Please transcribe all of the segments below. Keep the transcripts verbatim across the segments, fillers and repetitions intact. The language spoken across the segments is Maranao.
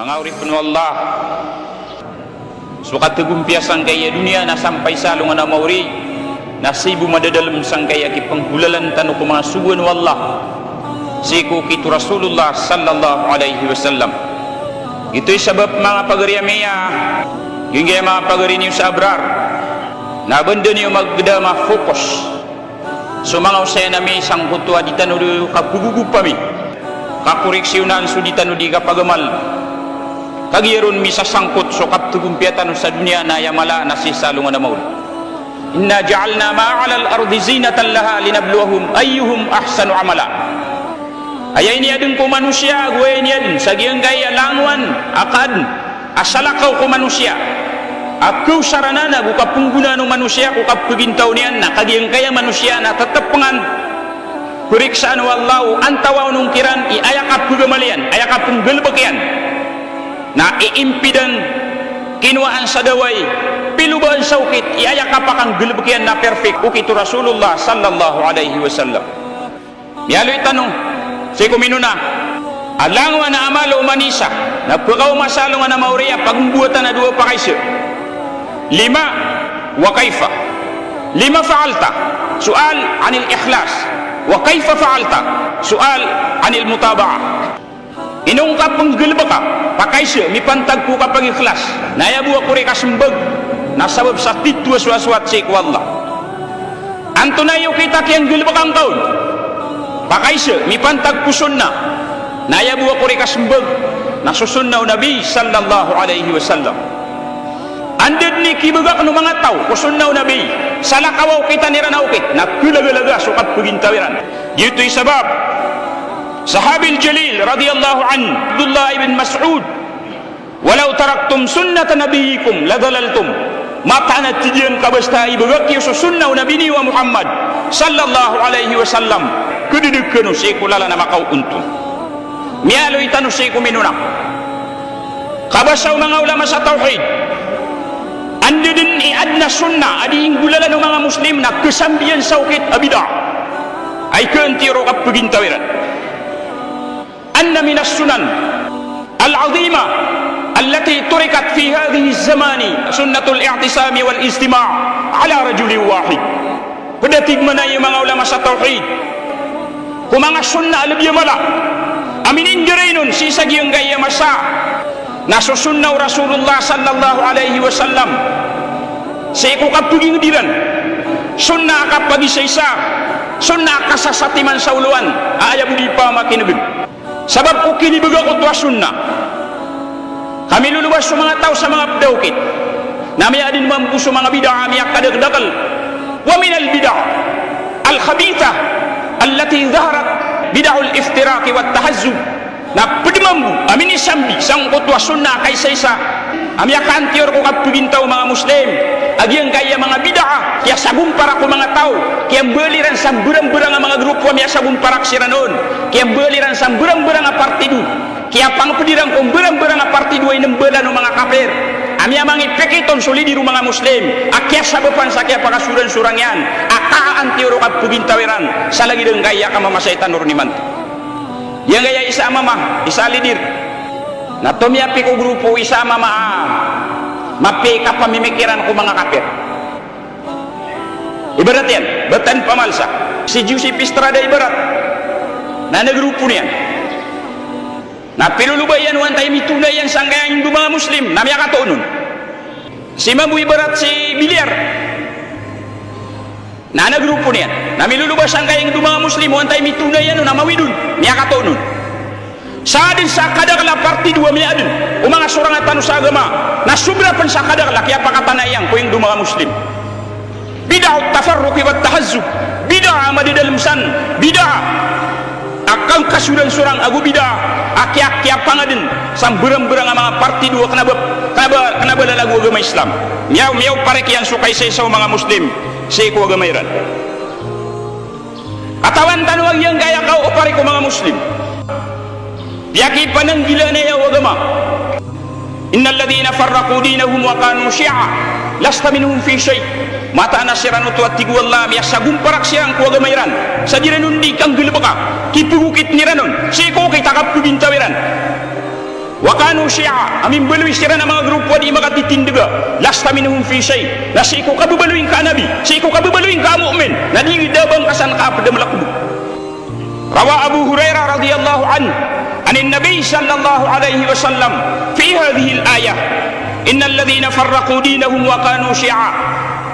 Manga oripn o Allah, so katagompiya sangkaya doniya na sampay sa alongan a maori, na sii bo madadalm sangkaya kipnggolalan tano ko manga sogoan o Allah sii ko okit o Rasulullah sallallahu alaihi wasallam. Giyoto i sabap manga pagari ami a, giyangkaya manga pagari niyo sa Abrar, na banda niyo magda ma-focus so manga osayan ami sangkoto a di tano di kapagogop ami, kakoreksiyonan so di tano di kapagamal. Kagiya ron misasangkot so kaptagompiya tano sa doniya na aya mala na sii sa alongan a maori. Inna ja'alna ma 'alal ardi zinatan laha linabluwahum ayyuhum ahsanu amala. Aya iniyadn ko manosiya ago aya iniyadn sa giyangkaya langowan a kaadn a salakaw ko manosiya a kaosarana ago kapnggonaan o manosiya ko kapgintaw niyan na kagiyangkaya manosiya na ttpngan, pariksaan o Allah o antawaa on kiran i aya kapgamal iyan, aya kapnggalbk iyan, na iimpidan, kinowaan sa dawai, pilobaan sa okit i aya kapakanggalbk iyan na perfect, okit o Rasulullah sallallahu alaihi wasallam. Miyaaloy tano sii ko minona a langowan a amal o oman i isa na pkaoma sa alongan a maori a pagmbowatan a dowa pakaiza. Lima, wa kaifa? Lima fa'alta? Su'al anil ikhlas. Wa kaifa fa'alta? Su'al anil mutaba'ah. Ino ngka pnggalbka? Pakaiza, mipantag ko kapagikhlas, na aya bo ako rka smbag na sabap sa titho a sowasowat sii ko Allah. Antonaa i okit a kiyanggalbka ngka on? Pakaiza, mipantag ko sunnah, na aya bo ako rka smbag na so sunnah o Nabi sallallahu alaihi wasallam. Anda dn i kibagak o manga taw ko sunnah o Nabi, salakaw a okitan iran a okit, na kalagalaga so kapgintaw iran. Giyoto i sabap Sahabil Jalil radiyallahu anhu, Abdullah ibn Mas'ud, "Walaw taraktum sunnata nabiyyikum ladhalaltum." Mataan a tig iyan ka basta ibagak iyo so sunnah o Nabi niyo a Muhammad sallallahu alaihi wasallam, kdadg kano sii ko lalan a makaontong. Miyaaloy tano sii ko minona. Kabasa o manga ulama sa tawhid, anda dn i adn a sunnah a di inggolalan o manga Muslim na kasambiyan sa okit a bid'ah. Ay kaantiyo ro kapgintaw iran. Anna minas sunan al-azimah allati turikat fi hadhihi zamani sunnatul i'tisami wal ijtima' ala rajulin wahid. Pd a tig mambo o manga ulama sa tawhid ko manga sunnah a lbi a mala a minindaray on sii sa giyangkaya masa na so sunnah o Rasulullah sallallahu alaihi wasallam sii ko kapagingd iran, sunnah a kapagisaisa, sunnah a kasasatiman sa olowan a aya bo di pamakinegn. Sabap ko kinibagak oto a sunnah, ka milolobas so manga taw sa manga pd a okit, na miyaadn mambo so manga bid'ah a miyakadakdakl. Wa minal bid'ah al-khabithah allati dhaharat bid'atul iftiraq wat tahazzub. Na pd mambo a minisambi sangkoto a sunnah a kaisaisa a miyakaantiyo ro ko kapagintaw o manga Muslim a giyangkaya manga bid'ah, kiyasagomparak o manga taw, kiyambali iran sa mbarangbarang a manga grupo a miyasagomparak siran on, kiyambali iran sa mbarangbarang a partido, kiyapangpd iran ko mbarangbarang a partido a inmbalan o manga kapir a miyamangipikit on so lidir o manga Muslim a kiyasabapan sa kiyapakasoransorang iyan a kaantiyo ro kapagintaw iran sa lagid angkaya kamamasay tano ron imanto. Giyangkaya isa a mama, isa a lidir, na tomiyapik o grupo o isa a mama a mapiya i kapamimikiran ko manga kapir. Ibarat iyan, batan pamalsa. Si Joseph Estrada ibarat. Na ana grupo niyan. Na piloloba iyan o antaa i mitona iyan sangkaya ingd o manga Muslim, na miyakatoon on. Si mambo ibarat si Villar. Na ana grupo niyan. Na miloloba sangkaya ingd o manga Muslim o antaa i mitona iyan on a mawid on. Miyakatoon on. Sa adn sa kadakl a partido a miyaadn o manga sorang tano sa agama, na sobra pn sa kadakl a kiyapakatana iyan ko ingd o manga Muslim. Bid'ah at-tafarruq wat tahazzub. Bid'ah a madadalm san bid'ah a kangkasoransorang ago bid'ah a kiya, kiyapangadn sa mbarangbarang a manga partido a kna ba, kna ba, kna ba lalago o agama Islam. Miyaw, miyaw parik iyan so kaisaisa o manga Muslim sii ko agama iran. Katawan tano a giyangkaya kaoparik o manga Muslim, piyakipananggilaan iyan o agama. Innal ladhina farraqu dinahum wa kanu shi'a lasta minhum fi shay'. Mataan a siran oto a tig o Allah a miyasagomparak siran ko agama iran sa di iran on di kanggalbka, kipagokitn iran on sii ko okit a kapagintaw iran. Wa kanu shi'a, a mimbaloy siran a manga grupo a di makatitindg a, lasta minhum fi shay', na sii ko kababaloy ngka a nabi, sii ko kababaloy ngka a mu'min, na di da a ba ngka san kapd a malakbo. Rawa Abu Hurairah radhiyallahu anhu, anin Nabi sallallahu alaihi wasallam, fi hadhihil ayah, innal ladhina farraqu dinahum wa kanu shi'a,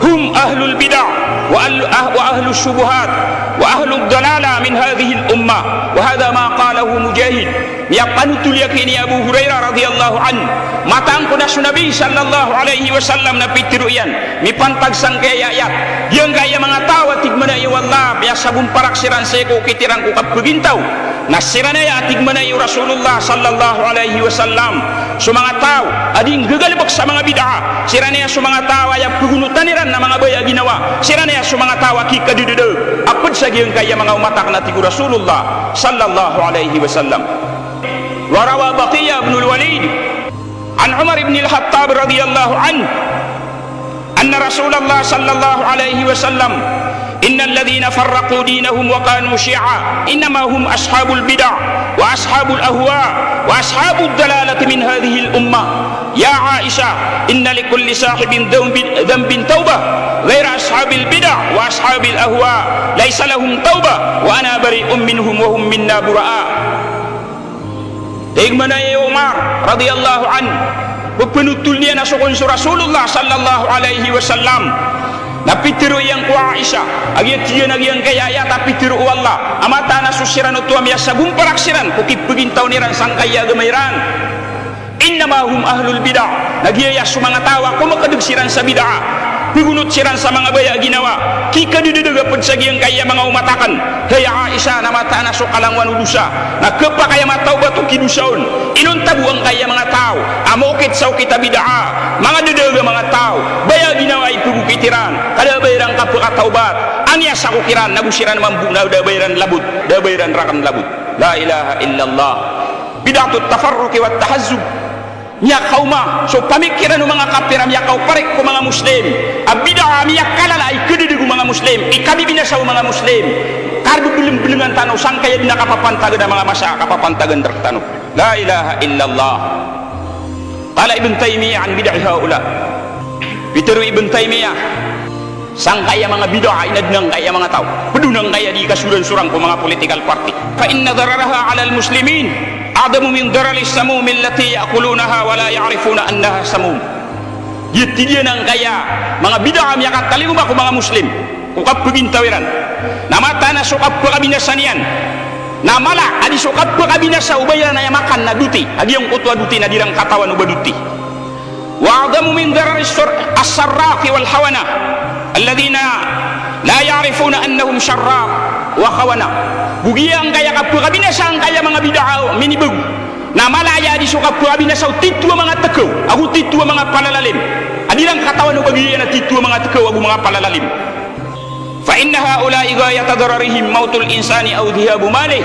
hum ahlul bid'ah, wa al-, ah-, wa ahlus shubuhat, wa ahlud dalalah min hadhihil ummah, wa hadha ma qalahu Mujahid. Miyapanotol iyan kini Abu Hurairah radhiyallahu anhu. Mataan ko na so Nabi sallallahu alaihi wasallam na pitharo iyan, mipantag sangkaya a ayat. Giyangkaya manga taw a tig mambo o Allah, miyasagomparak siran sii ko kitiran ko kapagintaw. Na siran aya a tig mambo o Rasulullah sallallahu alaihi wasallam, so manga taw a di nggagalbk sa manga bid'ah, siran aya so manga taw a aya pagonotan iran na manga baya a ginawa, siran aya so manga taw a kikadadada a pd sa giyangkaya manga umat akn, a tig o Rasulullah sallallahu alaihi wasallam. Wa rawa Baqiyah ibnul Walid an Umar ibnil Khattab radhiyallahu anhu, anna Rasulullah sallallahu alaihi wasallam, innal ladhina farraqu dinahum wa kanu shi'a, innama hum ashabul bid'ah, wa ashabul ahwa, wa ashabud dalalati min hadhihil ummah. Ya Aisha, inna likulli sahibin dhanbin, dhanbin tawbah, ghaira ashabil bid'ah, wa ashabil ahwa, laysa lahum tawbah, wa ana bari'un minhum, wa hum minna bura'a. Tig mambo o Umar radhiyallahu anhu, pphanothol iyan a so kon so Rasulullah sallallahu alaihi wasallam na pitharo iyan ko Aisha, a giya tig iyan a giyangkaya ayat a pitharo o Allah, a mataan a so siran oto a miyasagomparak siran ko kipagintaw iran sangkaya agama iran. Innama hum ahlul bid'ah, na giyaya so manga taw a komakadg siran sa bid'ah, pagonot siran sa manga baya a ginawa, kikadadada a pd sa giyangkaya manga umat akn. Hay Aisha, na mataan a so kalangowan o dosa na khapakay a matawbat o kidosa on. Inonta bo angkaya manga taw a maokit sa okit a bid'ah, manga dadadag a manga taw, baya a ginawa i pagokit iran, ka da a ba iran kapakatawbat. Aya sakok iran, na go siran mambo na da a ba iran labot, da a ba iran rakn labot. La ilaha illallah. Bid'atut tafarruqi wat tahazzub. Miyakaoma so pamikiran o manga kapir a miyakaoparik ko manga Muslim. A bid'ah a miyakalala i kadadag o manga Muslim, i kabibinasa o manga Muslim. Karbebelengbeleng tano sangkaya dn a kapapantagan a manga masa a kapapantagan rktano. La ilaha illallah. Qala Ibn Taymiyyah an bid'i haula. Pitharo o Ibn Taymiyyah sangkaya manga bid'ah a inadn angkaya manga taw, pd on angkaya di kasoransorang ko manga political party. Fa inna dararaha alal muslimin a'zamu min dararis samum allati ya'kulunaha wa la ya'rifuna annaha samum. Giya tig iyan angkaya manga bid'ah a miyakatalingoma ko manga Muslim ko kapagintaw iran, na mataan a so kapakabinasa niyan na mala a di so kapakabinasa o ba iran aya makan na doti, a giyangkoto a doti na di iran katawan o ba doti. Wa a'zamu min dararis sur-, as-sarraqi wal khawana, alladhina la ya'rifuna annahum sarraq wa khawana. Go giyangkaya kapakabinasa angkaya manga bid'ah a minibago na mala aya a di so kapakabinasa o titho a manga tkaw ago titho a manga palalalim, a di iran katawan o ba giya na titho a manga tkaw ago manga palalalim. Fa inna haula'i ghayatu dararihim mautul insani aw dhihabu malih.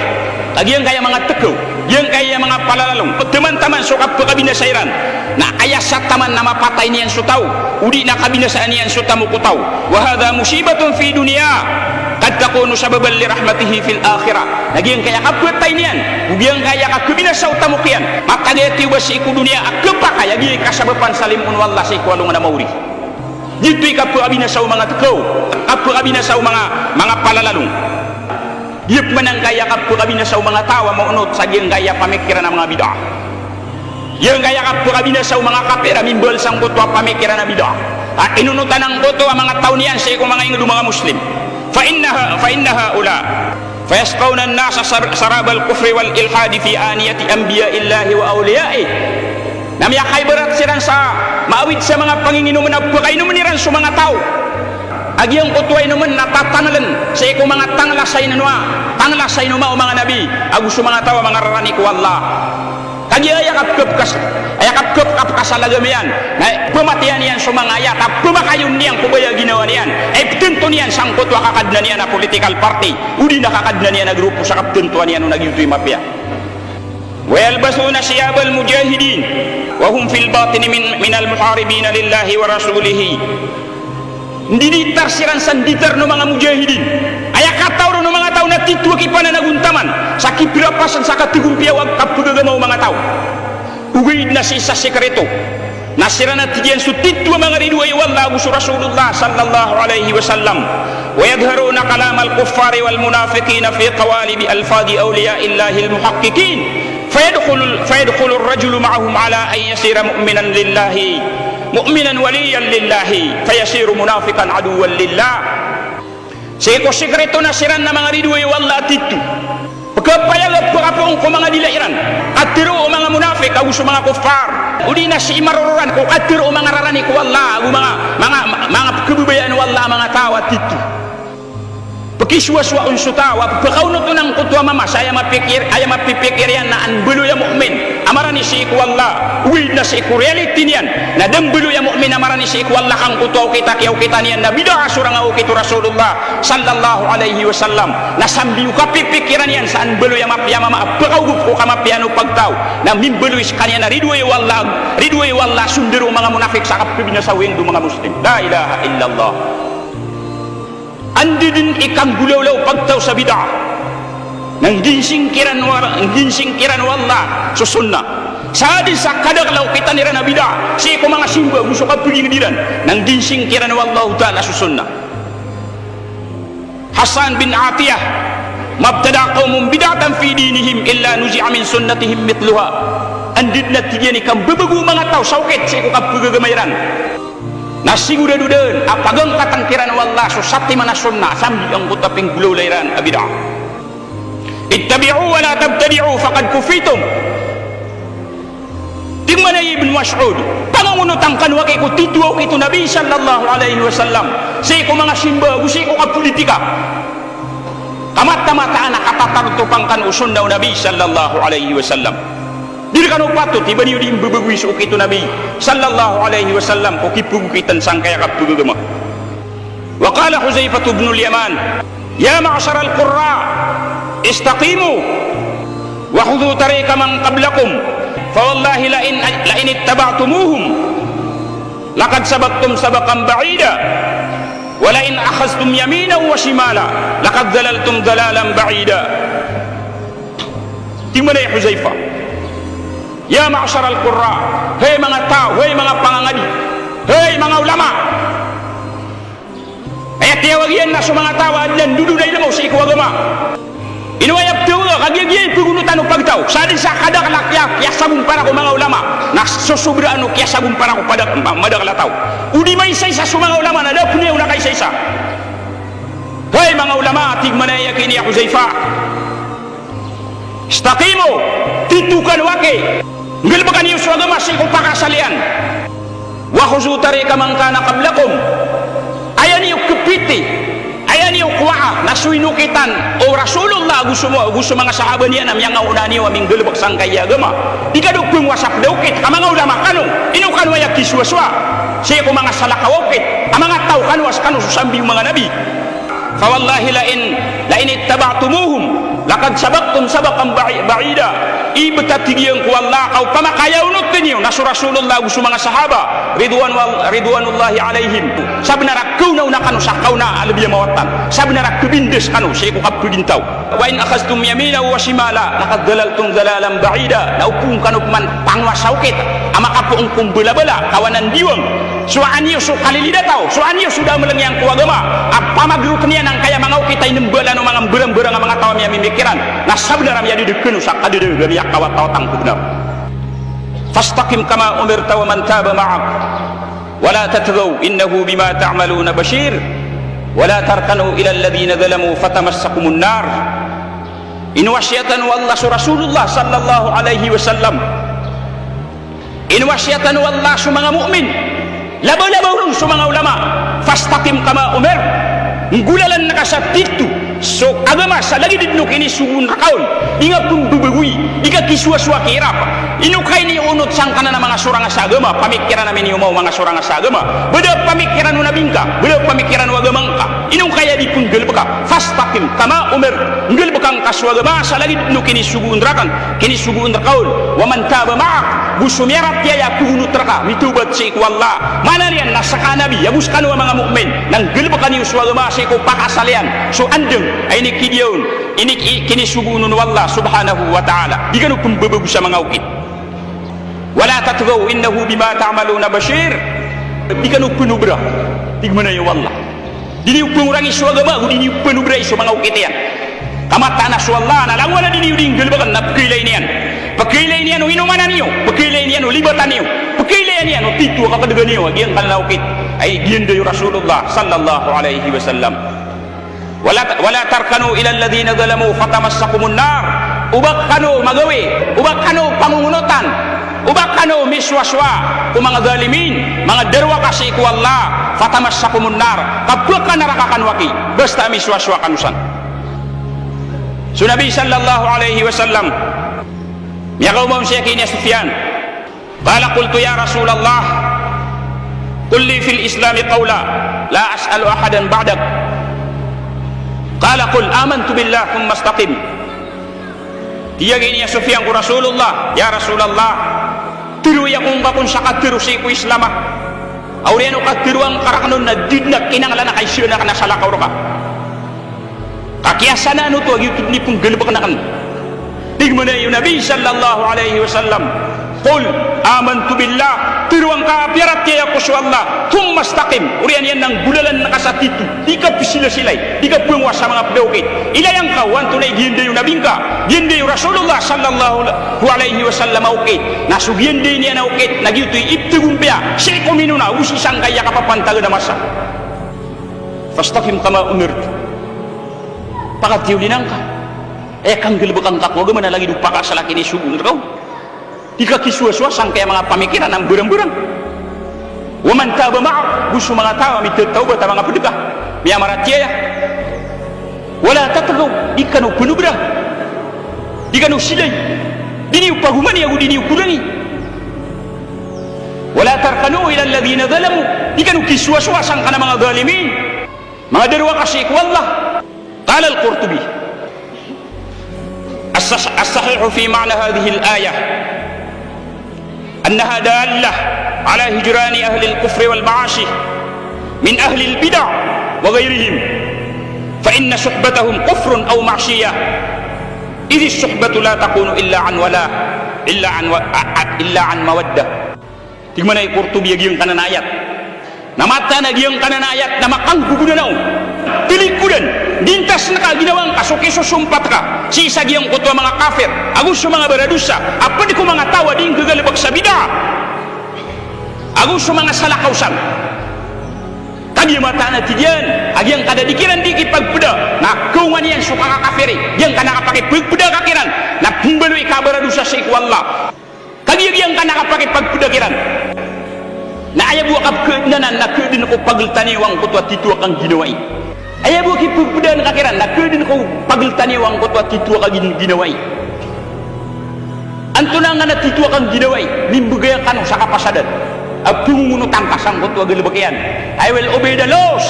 Ka giyangkaya manga tkaw, giyangkaya manga palalalong, pd taman-taman so kapakabinasa iran na aya sa taman na mapatay niyan so taw, odi na kabinasaan iyan so tamok o taw. Wa hadha musibatun fi dunya qad takunu sababan li rahmatihi fil akhirah. Na giyangkaya kapatay niyan, o giyangkaya kakabinasa o tamok iyan, matagay a tiyoba sii ko doniya a khapakay a giya i kasabapan sa limo o Allah sii ko alongan a maori. Giyoto i kapakabinasa o manga tkaw, kapakabinasa o manga, manga palalalong. Giya pman angkaya kapakabinasa o manga taw a maonot sa giyangkaya pamikiran a manga bid'ah. Giyangkaya kapakabinasa o manga kapir a mimbal sangkoto a pamikiran a bid'ah a inonotan angkoto a manga taw niyan sii ko manga ingd o manga Muslim. Fa innaha, fa inna haula fayasqawna an-nasa sar-, sarabal kufri wal ilhadi fi aniyati anbiya'illahi wa awliya'ihi. Na miyakaibarat siran sa maawid sa manga panginginomn a pakainomen iran so manga taw a giyangkoto a inomen na tatanglen sii ko manga tangla sa inoma, tangla sa inoma o manga nabi ago so manga taw a manga rarani ko Allah. Kagiya aya kapkapkas-, aya kapkapkapkasalaga miyan na pmatiyan iyan so manga ayat a pmakayon iyan ko baya a ginawa niyan, a iptanto niyan sangkoto a kakadnan iyan a political party, odi na kakadnan iyan a grupo sa kaptantoan iyan on a giyoto i mapiya. Wa yalbasuna thiyabal mujahidin wa hum fil batini min, minal muharibina lillahi wa rasulihi. Ndiditar siran sa nditar o manga mujahidin. Aya kataw ron o manga taw na titho a kipananagontaman sa kipirapasan sa katigompiya o kapagagama o manga taw. Ogaid na sii sa sikreto na siran a tig iyan so titho a manga ridoay o Allah ago so Rasulullah sallallahu alaihi wasallam. Wa yadhharuna kalamal kuffari wal munafiqina fi qawalibi alfadhi awliyaillahil muhaqqiqin. Fayadkhulu, fayadkhulu ar-rajulu ma'ahum ala an yasira mu'minan lillahi, mu'minan waliyan lillahi, fayasiru munafiqan aduwwan lillah. Sii ko sikreto na siran na manga ridoay o Allah a titho. Pkapayag a pkapoon ko manga dila iran. Katharo o manga munafik ago so manga kuffar. Odi na sii maroroan ko katharo o manga rarani ko Allah ago manga, manga, manga pkhababayaan o Allah a manga taw a titho. Pkisowasowa on so taw a pphakaonot on angkoto a mama sa aya mapikir, aya mapipikir iyan na an mbaloy a mu'min a marani sii ko Allah. Ogaid na sii ko reality niyan na da mbaloy a mu'min a marani sii ko Allah ka angkoto a okit a kiyaokitan iyan na bid'ah a sorang a okit o Rasulullah sallallahu alaihi wasallam. Na sambi o kapipikiran iyan sa an mbaloy a mapiya a mama a pkaogop ko kamapiya o pagtaw na mimbaloy skaniyan a ridoay o Allah, ridoay o Allah, sondaro o manga munafik sa kapkhabinasa o endo o manga Muslim. La ilaha illallah. Anda dn i kanggolawla o pagtaw sa bid'ah? Na ngginsingkiran o, ngginsingkiran o Allah so sunnah. Sa dn sa kadakl a okitan iran a bid'ah sii ko manga simba ago so kapagingd iran, na ngginsingkiran o Allahu Ta'ala so sunnah. Hasan bin Atiyah, "Ma ibtada'a qawmun bid'atan fi dinihim illa nuzi'a min sunnatihim mithluha." Anda dn a tig iyan i kambabago o manga taw sa okit sii ko kapagagama iran. Na sigorado dn a pagangkatan kiran o Allah so satiman a sunnah, sambi angkoto a pinggolawla iran a bid'ah. "Ittabi'u wa la tabtadi'u faqad kufitum." Tig mambo i Ibn Mas'ud, pangongonotan kano aki ko titho a okit o Nabi sallallahu alaihi wasallam sii ko manga simba ago sii ko kapolitika. Ka mataan-mataan a katatarotopan kano o sunnah o Nabi sallallahu alaihi wasallam. Di rkano patot i ba niyo di mbabagoy so okit o Nabi sallallahu alaihi wasallam ko kipagokitan sangkaya kapagagama. Wa qala Huzaifatu ibnul Yaman, "Ya ma'sharal qurra, istaqimu wa khudhu tariqa man qablakum, fa wallahi la in, la in ittaba'tumuhum laqad sabaqtum sabaqan ba'ida, wa la in akhadhtum yaminan wa shimala laqad dhalaltum dhalalan ba'ida." Tig mambo i Huzaifa, "Ya ma'sharal qurra, hay manga taw, hay manga pangangadi, hay manga ulama." Aya tiyawag iyan na so manga taw a adn a ndodon a ilmo sii ko agama. Ino aya pthawaga, kagiya giya i pagonotan o pagtaw. Sa dn sa kadakl a kiya, kiyasagompara ko manga ulama na sosobraan o kiyasagompara ko padak, ma, madakl a taw. O di maisaisa so manga ulama na da pn iyan on a kaisaisa. Hay manga ulama, tig mambo i aki ini a Huzaifa. Istaqimu, titho kano aki. Nggalbka niyo so agama sii ko pakaasal iyan. Wa khudhu tariqa man kana qablakum. Aya niyo kpiti, aya niyo kowaa na so inokitan o Rasulullah ago so, ago so manga sahaba niyan a miyangaoona niyo a minggalbk sangkai a agama. Di kano pngowasa pd a okit ka manga ulama kano. Ino kano aya kisowasowa sii ko manga salakaw a okit a manga taw kano a skano so sambi o manga nabi. Fa wallahi la in, la in ittaba'tumuhum laqad sabaqtum sabaqan ba'i, ba'ida. Ibt a tig iyan ko Allah ka opama ka aya onotn iyo na so Rasulullah ago so manga sahaba, ridwan wal, ridwanullahi alaihim, sabnar a kaonaona kano sa kaonaa a lbi a mawatan, sabnar a kbindas kano sii ko kapagintaw. Wa in akhadhtum yaminan wa shimala laqad dhalaltum dhalalan ba'ida. Na opama kano pman pangowasa a okit a makapoon ko mbalabala, kawanan diwang, sowaan iyo so kalilid a taw, sowaan iyo so da a mlng iyan ko agama, a pamagrotn iyan angkaya manga okit a inmbalan o manga mbarangbarang a manga taw a miyamimikiran, na sabnar a miyadadg kano sa kadadg a miyakawatawatang ko bnar. Fastaqim kama umirta wa man taba ma'ak, wa la tatghaw innahu bima ta'maluna bashir, wa la tarkanu ila alladhina zalamu fatamassakumun nar. Inowasiyatan o Allah so Rasulullah sallallahu alaihi wasallam. Inowasiyatan o Allah so manga mu'min. Labalabaan on so manga ulama. Fastaqim kama umir. Nggolalan ka sa titho so agama sa lagid dn o kinisogoon rka on. Di nga pmbabagoy, di ka kisowasowa kiirap. Ino ka iniyoonot sangkanan a manga sorang sa agama, pamikiran ami niyo mambo manga sorang sa agama. Ba da pamikiran o nabi ngka, ba da pamikiran o agama ngka. Ino ka aya di pnggalbka. Fastaqim kama umir. Nggalbka ngka so agama sa lagid dn o kinisogoon rka on. Kinisogoon rka on, wa man taba ma'ak, go so miyaratiyaya a pagonot rka, mitawbat sii ko Allah. Maana niyan na ska a nabi, ago skano a manga mu'min, na nggalbka niyo so agama sii ko pakaasal iyan, so andang a inikidiya on, ini, i, kinisogoon on o Allah subhanahu wa ta'ala. Di kano pmbabago sa manga okit. Wala tatghaw innahu bima ta'maluna bashir. Di kano phanobra, tig mambo o Allah. Di niyo phangorangi so agama, ago di niyo phanobrai so manga okit iyan. Ka mataan a so Allah na langowan a di niyo dii nggalbkn na pkhailay niyan. Pkhailay niyan o inomanan iyo, pkhailay niyan o libatan iyo, pkhailay niyan o tito a kakadgan iyo a giyangkanan a okit. Aya giyanday o Rasulullah sallallahu alaihi wasallam. Wala, wala tarkanu ila alladhina zalamu fatamassakumun nar. Oba kano magawii, oba kano pangongonotan, oba kano misowasowa ko manga zalimin, manga darowaka sii ko Allah, fatamassakumun nar, ka pkhanaraka kano aki, basta misowasowa kano san. So Nabi sallallahu alaihi wasallam, miyakaoma on sii ki Sufyan. Qala qultu ya Rasulallah, qul li fil Islami qawla, la as'alu ahadan ba'dak. Qala qul amantu billah thumma istaqim. Tig iyan a Sufyan ko Rasulullah, ya Rasulallah, tharoa ako ngka kon sa katharo sii ko Islam a. Awriyan o katharo angka rakn on na di dn a kinanglan a kaisaan akn a salakaw rka. Ka kiyasanaan oto a giyoto dn i pnggalbkn akn. Tig mambo o Nabi sallallahu alaihi wasallam, qul amantu billah, tharoa ngka a piyaratiyaya ako so Allah, thumma istaqim, oriyan iyan na nggolalan ka sa tito, di ka psilasilai, di ka phangowa sa manga pd a okit. Ilaya ngka o antonaa i giyanday o Nabi ngka, giyanday o Rasulullah sallallahu alaihi wasallam a okit. Na so giyanday niyan a okit na giyoto i ipthagompiya sii ko minona ago sii sangkaya kapapantagan a masa. Fastaqim kama umirt. Pakatiyolinan ka. Aya kanggalbka ngka ko agama na lagid o pakaasal a kinisogo rka on. Di ka kisowasowa sangkaya manga pamikiran a mbarangbarang. Wa man taba ma'ak, go so manga taw a mithatawbat a manga pd ka, miyamaratiyaya. Wala tatghaw, di kano phanobra. Di kano silai. Di niyo pagomani ago di niyo golangi. Wala tarkanu ila alladhina zalamu. Di kano kisowasowa sangkanan a manga zalimin, manga darowaka sii ko Allah. Qala al-Qurtubi, as-sah-, as-sahihu fi ma'na hadhihi al-ayah annaha dallah ala hijrani ahli al-kufri wal ma'asi min ahli al-bid'ah wa ghayrihim, fa inna suhbatahum kufrun aw ma'siyah, idh as-suhbatu la takunu illa an wala, illa an wa-, a-, a-, illa an mawaddah. Tig mambo o Qurtubi a giyangkanan a ayat na mataan a giyangkanan a ayat na makanggogonan on. Talikodan, di ntas ngka a ginawa ngka so kisosompat ka sii sa giyangkoto a manga kafir ago so manga baradosa a pd ko manga taw a di nggagalbk sa bid'ah ago so manga salakaw san. Kagiya mataan a tig iyan a giyangkanan a di kiran di kipagpda na kaongan iyan so kakakafiri, giyangkanan a kapakipagpda ka kiran na pmbaloy ka a baradosa sii ko Allah. Kagiya giyangkanan a kapakipagpda kiran na aya bo a kapkhaadn anan na khaadn ko pagltan iyo angkoto a tito a kangginawai. Aya bo a kipagpdaan ka kiran na khaadn ko pagltan iyo angkoto a tito a kangginawai. Antonaa ngka na tito a kangginawai, mimbgay kano sa kapasadan a pngongonotan ka sangkoto a galbk iyan. I will obey the laws,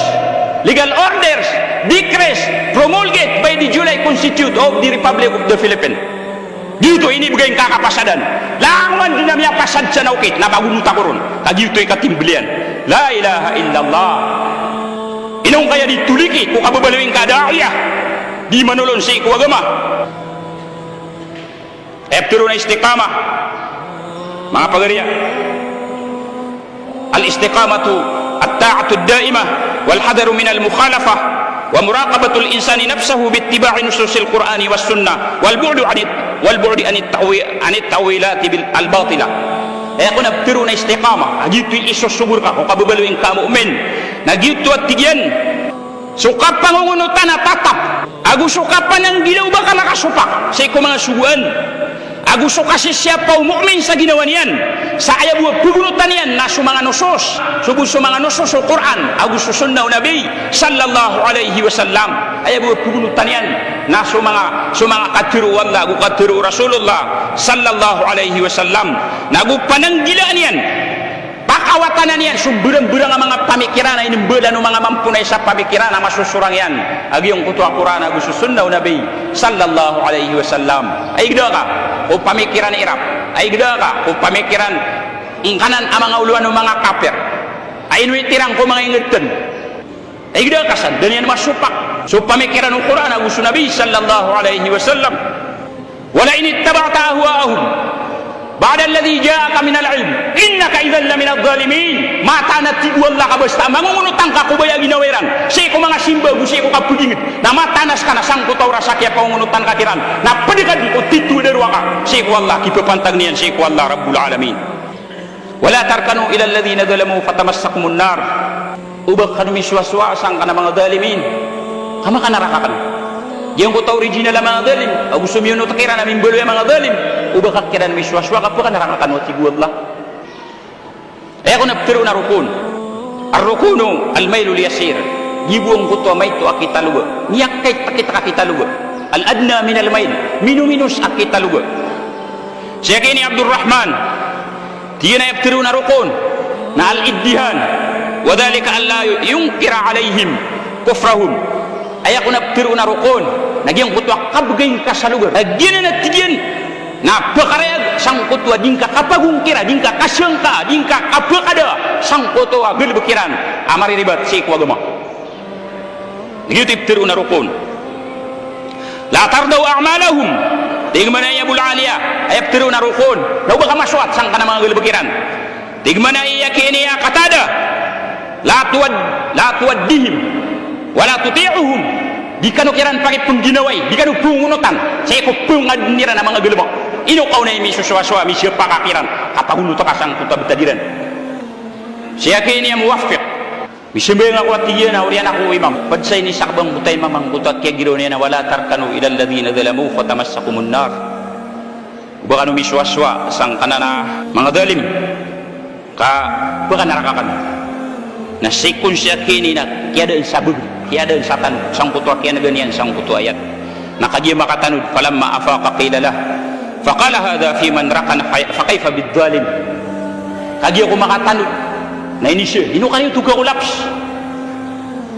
legal orders, decrees promulgated by the July Constitute of the Republic of the Philippines. Giyoto i inibgay ngka a kapasadan. Langowan dn a miyapasad san a okit na pagonota ko ron. Ka giyoto i katimbl iyan. La ilaha illallah. Ino ngka aya di toliki ko kababaloy ngka a da'iya, di manolon sii ko agama? Aya ptharoon a istiqamah, manga pagari, al-istiqamatu at-ta'atu ad-da'imah wal hadaru min al-mukhalafah wa muraqabatu al-insani nafsahu bi ittiba'i nususil Qur'ani was sunnah wal bu'du anit, wal bu'di anit ta'wi-, anit ta'wilati bil, al-batilah. Aya kon a ptharoon a istiqamah, a giyoto i isosogo rka ko kababaloy ngka a mu'min, na giyoto a tig iyan so kapangongonotan a tatap, ago so kapananggila o ba ka makasopak sii ko manga sogoan, ago so kasisiyapa o mu'min sa ginawa niyan sa aya bo a pagonotan iyan na so manga nusus, so bo so manga nusus o Qur'an ago so sunnah o Nabi sallallahu alaihi wasallam. Aya bo a pagonotan iyan na so manga, so manga katharo o Allah ago katharo o Rasulullah sallallahu alaihi wasallam, na go pananggilaan iyan, pakawatanan iyan so mbarangbarang a manga pamikiran a inimbalan o manga mamponay sa pamikiran a masosorang iyan a giyangkoto a Qur'an ago so sunnah o Nabi sallallahu alaihi wasallam. Ay gda ka ko pamikiran irap. Ay gda ka ko pamikiran ngkanan a manga olowan o manga kafir a inoitiran ko manga ingd tn. Ay gda ka san, da niyan masopak so pamikiran o Qur'an ago so Nabi sallallahu alaihi wasallam. Wala in ittaba'ta ahwa'ahum. Ba'da alladhi ja'aka minal ilm, innaka idhan laminadh dhalimin. Mataan a tig o Allah ka basta a mangongonotan ka ko baya a ginawa iran, sii ko manga simba ago sii ko kapagingd, na mataan a ska na sangkoto a oras a kiyapangongonotan ka kiran, na pd ka dn ko titho a darowaka sii ko Allah, kipapantag iyan sii ko Allah Rabbul Alamin. Wala tarkanu ila alladhina zalamu fatamassakumun nar. Oba kano misowasowa sangkanan a manga zalimin, ka makanaraka kano. Giyangkoto a original a manga zalim, ago so miyonot kiran a mimbaloy a manga zalim, oba ka kiran misowasowa ka pkanaraka kano, a tig o Allah. Aya kon a ptharoon a rukun. Ar-rukunu al-mailul yasir. Giya bo angkoto a maito a kitaloga. Miyakait a kita a kitaloga. Al-adna minal mail. Minominos a kitaloga. Sheikh ini Abdurrahman, tig iyan a aya ptharoon a rukun na al-iddihan, wa dhalika an la yunkira alayhim kufrahum. Aya kon a ptharoon a rukun na giyangkoto a kabgay ngka sa logar. Na giyanan a tig iyan na pkarayag sangkoto a di ngka kapagongkira, di ngka kasangka, di ngka kapakada sangkoto a galbk iran a mariribat sii ko agama. Giyoto i ptharoon a rukun. La tardaw a'malahum. Tig mambo i Abul Aliya, aya ptharoon a rukun na oba ka masowat sangkanan a manga galbk iran. Tig mambo i Sheikh ini a Qatada, la tuwad-, la tuwaddihim, wa la tuti'uhum. Di kano kiran pakipngginawai, di kano pangonotan sii ko pangadn iran a manga galbk. Ino ka on a misosowasowa, misiyapaka kiran, kapagonot ka sangkoto a btad iran. Sheikh ini a Muwaffiq. Misambayang ako, a tig iyan, a oriyan ako o imam. Pd sa inisakb angkoto a imam angkoto a kiyagiraw niyan a wala tarkanu ila alladhina zalamu fatamassakumun nar. Oba kano misowasowa sangkanan a manga zalim, ka pkanaraka kano. Na sii kon si Sheikh ini na kiyadaan sa bgr, kiyadaan sa tano sangkoto a kiyanaga niyan sangkoto a ayat. Na kagiya makatanud, falamma afaqa qila lah, faqala hadha fi man rakana, fa, fa kayfa bidh-dhalim. Kagiya ko makatanud, na inizaan, ino kano oto ka collapse?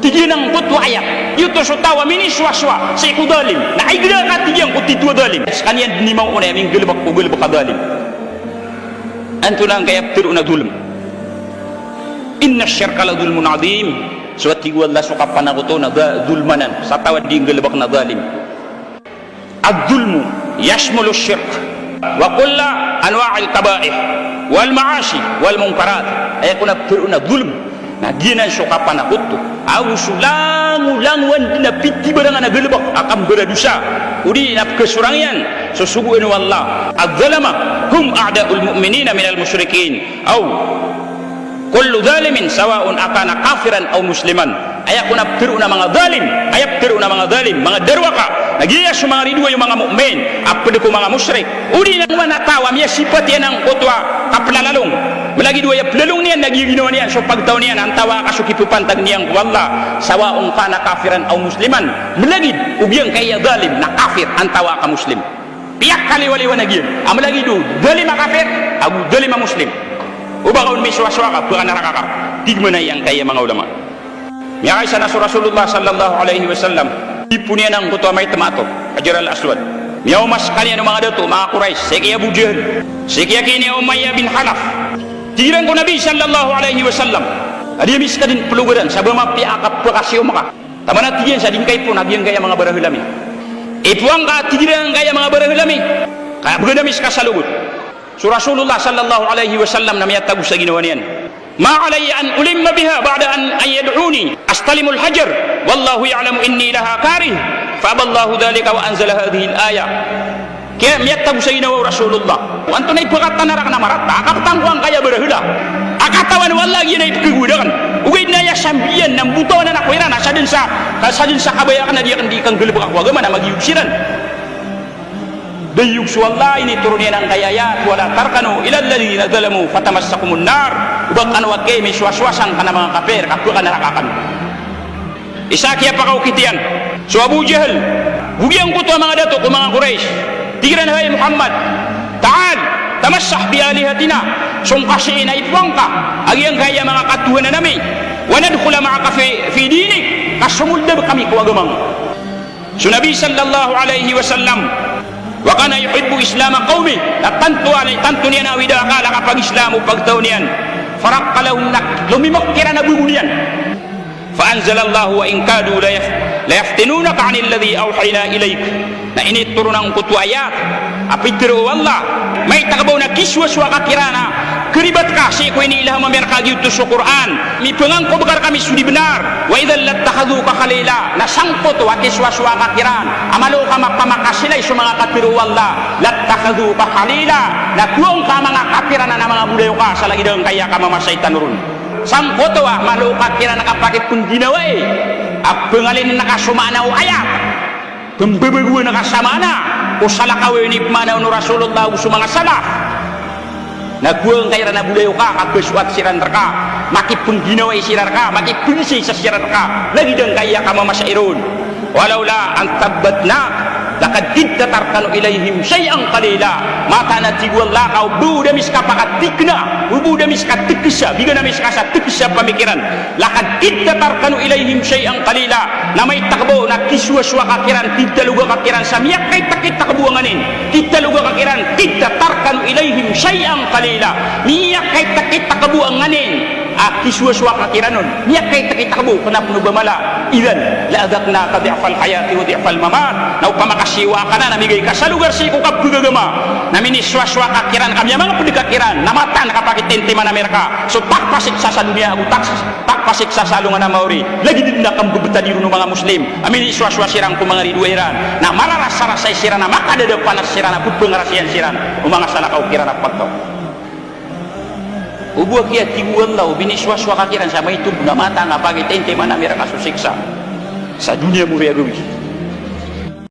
Tig iyan angkoto a ayat, giyoto so taw a minisowasowa sii ko dhalim, na igira ka, tig iyan, ko titho a dhalim. Skaniyan dn i maona a minggalbk ko galbk a dhalim. Antonaa angkaya ptharoon a dhulm? Inna ash-shirka la dhulmun adhim. So, a tig o Allah, so kapanakoto na dha-, dhulm anan sa taw a di nggalbk na dhalim. Adh-dhulmu yashmulu ash-shirk wa kulla anwa'il kaba'ir wal ma'asi wal munkarat. Aya kon a ptharoon a dhulm na giyanan so kapanakoto ago so langolangowan dn a pithibarangan a galbk a kambaradosa, odi na pkhasorang iyan so sogoan o Allah. Adh-dhalama hum a'da'ul mu'minina minal mushrikin. Aw kullu dhalimin sawa'un akana kafiran aw musliman. Aya kon a ptharoon a manga dhalim, aya ptharoon a manga dhalim, manga darowaka, na giya so manga ridoay o manga mu'min a pd ko manga mushrik, odi na oman a taw a miyasipat iyan angkoto a kaplalalong. Malagid o aya plalong niyan na giya ginawa niyan so pagtaw niyan antawaa ka so kipapantag niyan ko Allah, sawa'un kana kafiran aw musliman. Malagid o giyangkaya dhalim na kafir antawaa ka muslim. Piyakaliwaliwanag iyan a malagid o dhalim a kafir ago dhalim a muslim. Oba ka on misowasowa ka, pkanaraka ka. Tig mambo angkaya manga ulama. Miyakaisa na so Rasulullah sallallahu alaihi wasallam, ipon iyan angkoto a maito a mato, Hajar al-Aswad. Miyaoma skaniyan o manga dato, manga Quraysh, sii ki Abu Jahl, sii ki, a tig iyan, Umayyah bin Khalaf. Tig iran ko Nabi sallallahu alaihi wasallam a di ami ska dn plogaran sa ba mapiya a kapakasiyoma ka. Taman a tig iyan sa di ngka ipon a giyangkaya manga barahel ami. Ipoon ka, tig iran, angkaya manga barahel ami, ka bgan ami ska sa logot. So Rasulullah sallallahu alaihi wasallam na miyatago sa ginawa niyan. Ma alayya an ulimma biha ba'da an, an yad'uni astalimul hajar, wallahu ya'lamu inni laha karih, fa aballahu dhalika wa anzala hadhihil ayah. Kaya miyatago sa ginawa o Rasulullah. Antonaa i pkatanarak na marata a kaptang ko angkaya barahel a katawan o Allah a giyanan i pkhagowad akn. Ogaid na aya sambiyan na mbotawan ako iran a sadn sa, ka sadn sa kabaya akn a di akn di kanggalbka ko agama na magiyog siran. Dayog so Allah, initoron iyan angkaya ayat, wala tarkanu ila alladhina zalamu fatamassakumun nar. Oba kano a kemisowasowa sangkanan a manga kafir, ka pkanaraka kano. Isa a kiyapakaokit iyan so Abu Jahl, go giyangkoto a manga dato ko manga Quraysh. Tig iran, hay Muhammad, ta'al, tamassah bi alihatina. Song ka sii na ipoon ka a giyangkaya manga katohanan ami. Wa nadkhula ma'aka fi, fi dinik. Ka somold kami ko agama ngka. So Nabi sallallahu alaihi wasallam, wa kana yuhibbu islama qawmih, na tanto a, tanto niyan a awida a akal a kapag-Islam o pagtaw niyan. Faraqqa lahum, na lomimok kiran a bago niyan. Fa anzalallahu, wa in kadu la yaf-, la yaftinunaka anil ladhi awhayna ilayk. Na initoron angkoto a ayat a pitharo o Allah Maito ka ba on a kisowasowa ka kiran a karibat ka sii ko iniilham ami rka giyoto so Qur'an. Mipangangkob ka rkami so di bnar. Wa idhan lattakhadhuka khalila. Na sangkoto a kisowasowa ka kiran a malo ka mapamakasilay so manga kapir o Allah. Lattakhadhuka khalila. Na gowani ka manga kapiran a manga bolayoka sa lagid angkaya ka mama saitan ron. Sangkoto a malo ka kiran a kapakipngginawai a pngalin ka so maana o ayat. Pmbabagoan ka sa maana o salakaw a inipmaana on o Rasulullah ago so manga salaf. Na gowani ka iran a bolayoka, ka kasoat siran rka, makipngginawai siran rka, makipngisa siran rka, lagid angkaya ka mama sairon. Walawla an thabbatnak, laqad kidta tarkanu ilayhim shay'an qalila. Mataan a tig o Allah ka o ba da ami ska pakatikna, o ba da ami ska tgsa, bigan ami ska sa tgsa pamikiran. Laqad kidta tarkanu ilayhim shay'an qalila. Na maito ka ba on a kisowasowa ka kiran, kitaloga ka kiran sa miyakaitakitaka bo a nganin. Kitaloga ka kiran, kidta tarkanu ilayhim shay'an qalila. Miyakaitakitaka bo a nganin a kisowasowa ka kiran on. Miyakaitakitaka bo, kna pn o ba mala. Idhan la adhaqnaka dhi'fal hayati wa dhi'fal mamat. Na opama ka siyowa ka nan a migay ka sa logar sii ko kabagagama, na minisowasowa ka kiran, ka miyamangpd ka kiran, na mataan a kapakitentiman ami rka so tak pasiksa sa doniya ago tak, tak pasiksa sa alongan a maori. Lagid dn a kambebetad iron o manga Muslim a minisowasowa siran ko manga ridoay ran, na mararasarasay siran, na makadadapanas siran, na pephangarasiyan siran o manga salakaw kiran a pagtaw. O ba kiya, tig o Allah, o binisowasowa ka kiran sa maito bo, na mataan a kapakitentiman ami rka so siksa sa doniya maori a gawii.